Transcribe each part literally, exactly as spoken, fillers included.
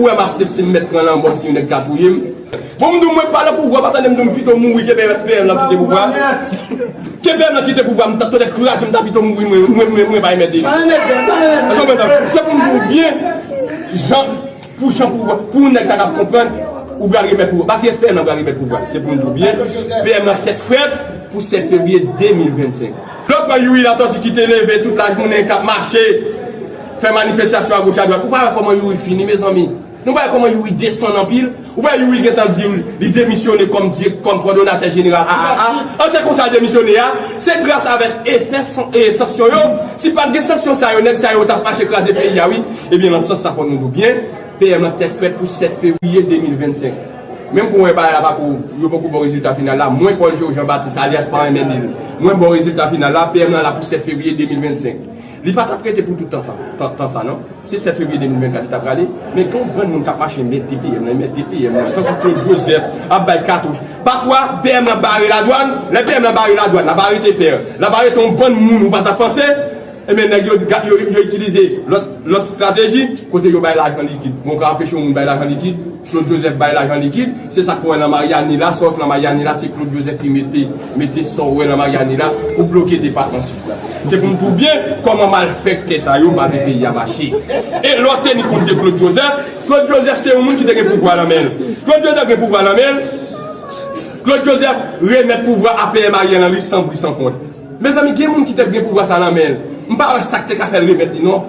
Ou wè m aksepte m mèt pran lanmò si yon nèg ka touye m. Bon, m di w mwen pa nan pouvwa, pa tande m di w m pito mouri ke P M nan kite pouvwa. Ke P M nan kite pouvwa, m ta tande kraze m ta pito mouri mwen, mwen, mwen, mwen pa remèt de. Sa yon nèg, sa yon nèg. Se pou m di w byen, jan, pou jan pouvwa, pou yon nèg ta kab konprann, ou pral remèt pouvwa. Pa kiyès P M nan pral remèt pouvwa. Se pou m di w byen, P M nan tèt frèt pou sèt fevriye de mil vennsenk. Lòt bò Youri Latortue ki te leve tout lajounen k ap mache, fè manifestasyon agoch adwat. Ou pa wè kòman Youri fini, mezanmi? Nou pa wè kòman Youri desann anpil? Ou pa wè Youri gentan di li demisyone kòm di, kòm kòdonatè jeneral A A A? An, se konsa l demisyone a. Se gras avèk efè san-, e, sanksyon yo. Si pa t gen sanksyon sa yo, nèg sa yo t ap mache kraze peyi a, wi. Ebyen, nan sans sa, fò nou di w byen, P M nan tèt frèt pou sèt fevriye de mil vennsenk. Menm pou mwen, bagay la pako, yo poko ba w rezilta final la. Mwen, Paul Géo Jean Baptiste, alyas Parrain Mendil, mwen ba w rezilta final la, P M nan la pou sèt fevriye de mil vennsenk. Li pa t ap rete pou tout tan sa, tan, tan sa, non. Se sèt fevriye de mil vennkat li ta prale, men gen yon bann moun k ap mache mèt de P M nan, mèt de P M nan, tankou Claude Joseph ap bay katouch. Pafwa, P M nan bare ladwàn, lè P M nan bare ladwàn, l ap arete pè, l ap arete yon bann moun ou pa t ap panse, ebyen, nèg yo, yo, yo itilize lòt, lòt estrateji, kote yo bay lajan likid. Bon, ka anpeche yon moun bay lajan likid, Claude Joseph bay lajan likid, se sa k fè w wè nan Maryani la, sa w wè k nan Maryani la, se Claude Joseph ki mete, mete sa w wè nan Maryani la pou bloke depatman Sid la. Se pou m di w byen kòman malfektè sa yo pa vle peyi a mache. E lè w teni kont de Claude Joseph, Claude Joseph se yon moun ki te gen pouvwa nan men l. Claude Joseph gen pouvwa nan men l. Claude Joseph remèt pouvwa a P M Ariel Henry san bri san kont. Mezanmi, gen moun ki te gen pouvwa sa nan men l. M pa wè sa k te ka fè l remèt li, non.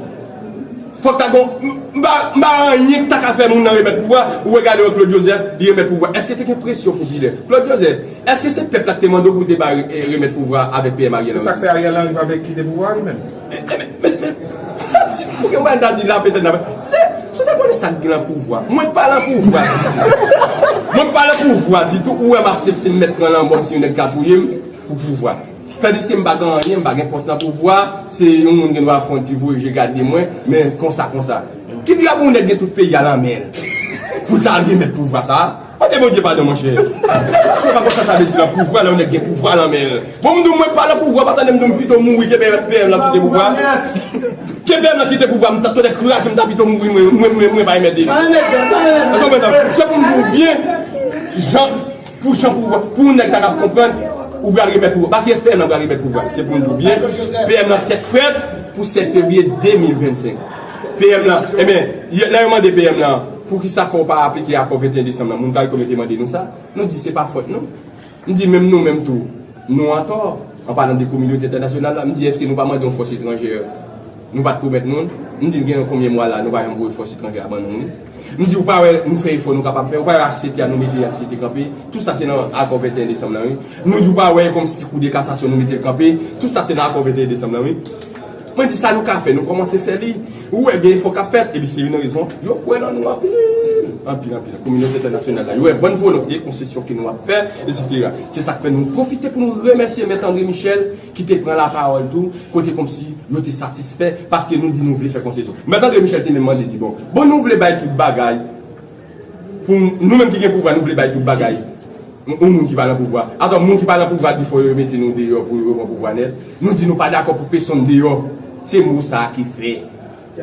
Fòk ta gon, m, m pa, m pa anyen k ta ka fè moun nan remèt pouvwa. Ou regade wè Claude Joseph, li remèt pouvwa. Èske te gen presyon popilè? Claude Joseph, èske se pèp la k te mande w pou w te ba, eh, remèt pouvwa avèk P M Ariel Henry? Se sa k fè Ariel Henry pa vle kite pouvwa li menm. Eh, eh, men, men, men, pou gen mwen ta di la, petèt nan, se, si w te konnen sa k gen nan pouvwa. Mwen pa nan pouvwa. Mwen pa nan pouvwa ditou. Ou wè m aksepte m mèt pran lanmò si yon nèg ka touye m pou pouvwa. Tandiske m pa gen anyen, m pa gen pòs nan pouvwa, se yon moun gen dwa fè yon ti voye je gade mwen, men konsa, konsa. Ki diab yon nèg gen tout peyi a nan men l pou l ta al remèt pouvwa sa a? Mande Bondye padon, monchè. Paske w pa konn sa sa vle di nan pouvwa, lè yon nèg gen pouvwa nan men l. Bon, m di w mwen pa nan pouvwa, pa tande m di w m pito mouri ke P M nan kite pouvwa. Ke P M nan kite pouvwa, m ta tande kraze m ta pito mouri mwen, mwen, mwen, mwen pa M R D. Sa yon nèg, sa yon nèg. Se pou m di w byen, jan Pou jan pouvwa, pou yon nèg ta kab konprann, ou pral remèt pouvwa. Pa kiyès P M nan pral remèt pouvwa. Se pou nou di w byen, P M nan tèt frèt pou sèt fevriye de mil vennsenk. P M nan, ebyen, lè yo mande P M nan, poukisa fè w pa aplike akò venteyen desanm nan, moun CARICOM yo te mande nou sa, nou di se pa fòt nou. M di menm nou menm tou, nou antò, an palan de kominote entènasyonal la, m di èske nou pa mande yon fòs etranjè? Nou pa t pwomèt moun. M di l gen konbyen mwa la, nou pa janm voye fòs etranjè a ban nou, wi. M di w pa wè nou fè efò nou kapab fè, ou pa wè H C T a nou mete H C T kanpe, tout sa se nan akò venteyen desanm nan, wi. Nou di w pa wè kòmsi kou de kasasyon nou mete l kanpe, tout sa se nan akò venteyen desanm nan, wi. Mwen di sa nou ka fè, nou kòmanse fè li. Ou wè gen efò k ap fèt, epi se youn nan rezon, yo kwè nan nou anpil, anpil, anpil. Kominote entènasyonal la, yo wè bòn volonte, konsesyon ke nou ap fè, etsetera. Se sa k fè nou pwofite pou nou remèsye Mèt André Michel, ki te pran lapawòl tou, kote kòmsi yo te satisfè paske nou di nou vle fè konsesyon. Mèt André Michel te menm mande di, bon, bon, nou vle bay tout bagay pou nou menm ki gen pouvwa, nou vle bay tout bagay yon, yon moun ki pa nan pouvwa. Atò, moun ki pa nan pouvwa di fò yo mete nou deyò pou yo pran pouvwa nèt. Nou di nou pa dakò pou pèsonn deyò. Se mo sa a ki fè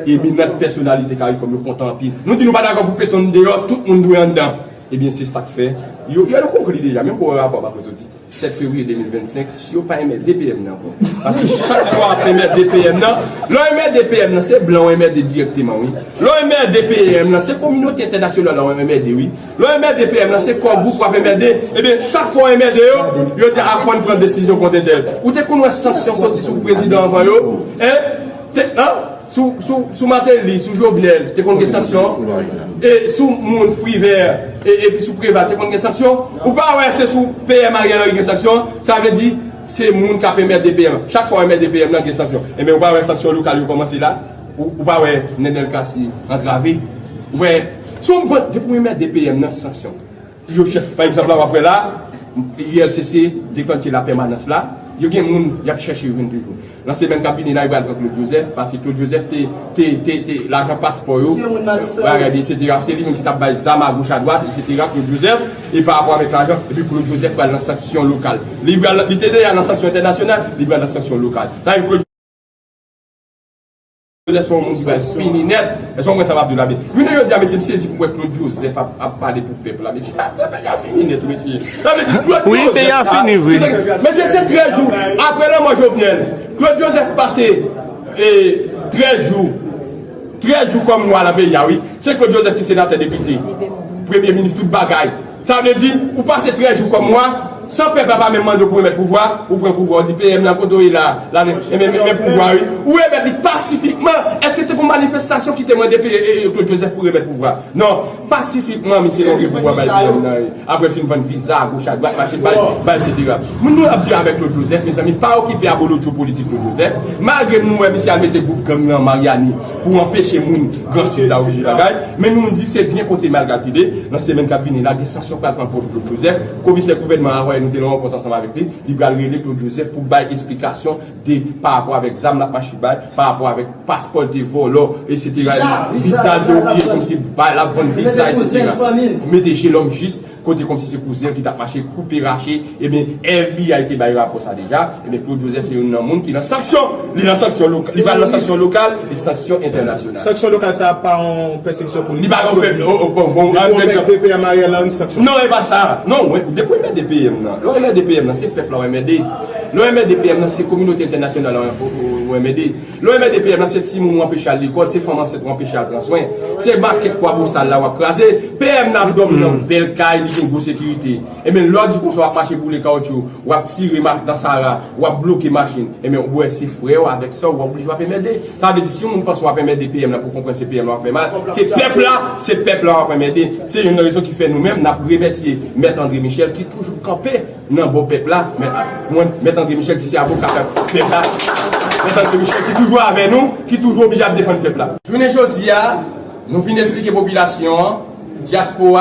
eminant pèsonalite CARICOM yo kontan anpil. Nou di nou pa dakò pou pèsonn deyò, tout moun dwe anndan. Ebyen, se sa k fè yo, yo, nou konkli deja, menm kou rapò pa soti. Sèt fevriye de mil vennsenk, si yo pa enmède P M nan ankò. Paske chak fwa ap enmède P M nan, lè w enmède P M nan, se blan w enmède dirèkteman, wi. Lè w enmède P M nan, se kominote entènasyonal la w enmède, wi. Lè w enmède P M nan, se kò gwoup w ap enmède. Ebyen, chak fwa w enmède yo, yo di a fò n pran desizyon kont entèl. Ou te konn wè sanksyon soti sou prezidan anvan yo? Hein? Te, hein? Sou, sou, sou Martelly, sou Jovenel, te konn gen sanksyon. E sou moun Privert, e, epi sou Preval, te konn gen sanksyon. Ou pa wè se sou P M Ariel Henry gen sanksyon. Sa vle di, se moun k ap enmède P M. Chak fwa w enmède P M nan, gen sanksyon. Enben, ou pa wè sanksyon lokal yo kòmanse la? Ou, ou pa wè Nenel Cassy antrave? Ou wè, se yon bann, depi w enmède P M nan, sanksyon. Yo chè-, pa egzanp la, w ap wè la, U L C C deklannche la pèmanans la, yo gen moun y ap chèche yo jwenn toujou. Nan semèn k ap vini la, yo pral pran Claude Joseph, paske Claude Joseph te, te, te, te, lajan paspò yo, bagay, etsetera. Se li menm ki t ap bay zam agoch adwat, etsetera, Claude Joseph, e pa rapò avèk lajan, epi Claude Joseph pral nan sanksyon lokal. Li pral, li te deja nan sanksyon entènasyonal, li pral nan sanksyon lokal. Sa vle di Claude Joseph se yon moun ki pral fini nèt. Èske w konprann sa m ap di w la? Men jounen jodi a, mesye, m sezi pou m wè Claude Joseph ap, ap pale pou pèp la. Mesye, peyi a fini nèt, mesye. Sa vle di Claude Joseph, wi, peyi a fini vre. Mesye, se trèz jou apre lanmò Jovenel, Claude Joseph pase, e, trèz jou, trèz jou kòm wa nan peyi a, wi. Se Claude Joseph ki senatè, depite, premye minis, tout bagay. Sa vle di, ou pase trèz jou kòm wa, san pèp la pa menm mande w pou remèt pouvwa, ou pran pouvwa, ou di P M nan kote w ye la, la, men, men, men, men pouvwa, wi. Ou remèt li pasifikman. Èske te gon manifestasyon ki te mande P-, e, e, Claude Joseph pou remèt pouvwa? Non, pasifikman, misye longe pouvwa bay P M nan, wi. Apre fin vann viza, goch a dwat, mache bay, bay, et cetera. Moun nou ap di avèk Claude Joseph, mezanmi, pa okipe abolotcho politik Claude Joseph. Malgre nou wè misye al mete gwoup gang nan Maryani pou anpeche moun Gran Sid la ouvri bagay, men nou di se byen konte malkalkile. Nan semèn k ap vini la, gen sanksyon k pral pran kont Claude Joseph. Komisè gouvènman a, nou te nan rankont ansanm avèk li, li pral rele Claude Joseph pou bay esplikasyon de, pa rapò avèk zam l ap mache bay, pa rapò avèk paspò l te vòlò, et cetera. Viza, viza, viza l te obliye kòmsi bay, l ap vann viza, et cetera. Mete je lòm jis, kote kòmsi se kouzen l ki t ap mache koupe rache, ebyen, F B I te bay rapò sa deja, ebyen, Claude Joseph se youn nan moun ki nan sanksyon. Li nan sanksyon lokal, li pral nan sanksyon lokal e sanksyon entènasyonal. Sanksyon lokal sa a pa yon pèsekisyon politik. Li pa yon pè-, o, o, bon, bon, depi w mèt de P M Ariel Henry, sanksyon. Non, e pa sa. Non, depi w mèt de P M nan. Lè w mèt de P M nan, se pèp la w enmède. Lè w mèt de P M nan, se kominote entènasyonal la w, w, w enmède. Lè w enmède P M nan, se timoun w anpeche al lekòl, se fanm ansent w anpeche al pran swen. Se makèt Kwabosal la w ap kraze. P M nan ap dòmi nan bèl kay, li gen gwo sekirite. Ebyen, lè w di konsa w ap mache boule kawotchou, w ap tire ma-, nan sara, w ap bloke machin, ebyen, ou wè se frè w avèk sè w, w oblije w ap enmède. Sa vle di, si yon moun panse w ap enmède P M nan pou konprann se P M nan w ap fè mal, se pèp la, se pèp la w ap enmède. Se youn nan rezon ki fè nou menm, n ap remèsye Mèt André Michel ki toujou kanpe nan bò pèp la, mèt, mwen, Mèt André Michel ki se avoka pèp, pèp la. Mèt André Michel ki toujou avè nou, ki toujou oblije ap defann pèp la. Jounen jodi a, nou vin esplike popilasyon an, dyaspora,